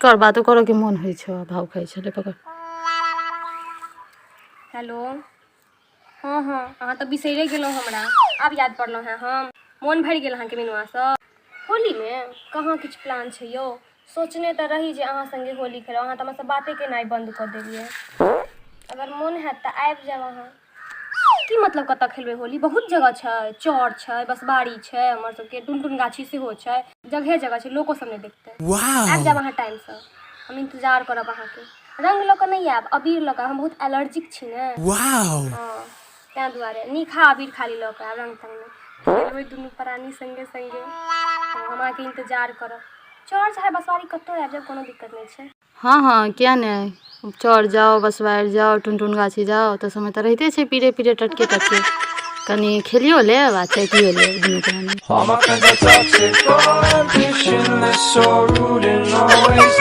कर बातो करऽ के मोन होइ छौ, भाव खाइ छलै पकड़। हेलो। हँ हँ, अहाँ तऽ बिसैरे गेलहुँ हमरा, आब याद पड़लहुँ हेँ। हम मोन भरि गेल अहाँके मिनुआसँ। होलीमे कहाँ किछु प्लान छै यौ? सोचने तऽ रही जे अहाँ सङ्गे होली खेलब, अहाँ तऽ हमरासँ बाते केनाइ बन्द कऽ देलियै। अगर मोन हैत तऽ आबि जायब अहाँ। की मतलब कतऽ खेलबै होली? बहुत जगह छै, चौर छै, बसबाड़ी छै, हमर सबके टुनटुन गाछी सेहो छै, जगहे जगह छै, लोको सब नहि देखतै। आबि जायब अहाँ टाइमसँ, हम इन्तजार करब अहाँके। रङ्ग लऽ कऽ नहि आयब, अबीर लऽ कऽ। हम बहुत एलर्जिक छी ने, हँ, ताहि दुआरे नीकहा अबीर खाली लऽ कऽ आयब, रङ्ग तङ्ग नहि। खेलबै दुनू प्राणी सङ्गे सङ्गे। हँ, हम अहाँके इन्तजार करब। चौर चाहे बसबाड़ी कतहु आबि जायब, कोनो दिक्कत नहि छै। हँ हँ, किया नहि? चौर जाउ, बसबारि जाउ, टुनटुन गाछी जाउ, ओतऽ सबमे तऽ रहिते छै पीरे पीरे टटके टटके। कनि खेलियो लेब आ चटियो लेब दुनू प्राणी। All my friends are toxic, all ambitionless, so rude and always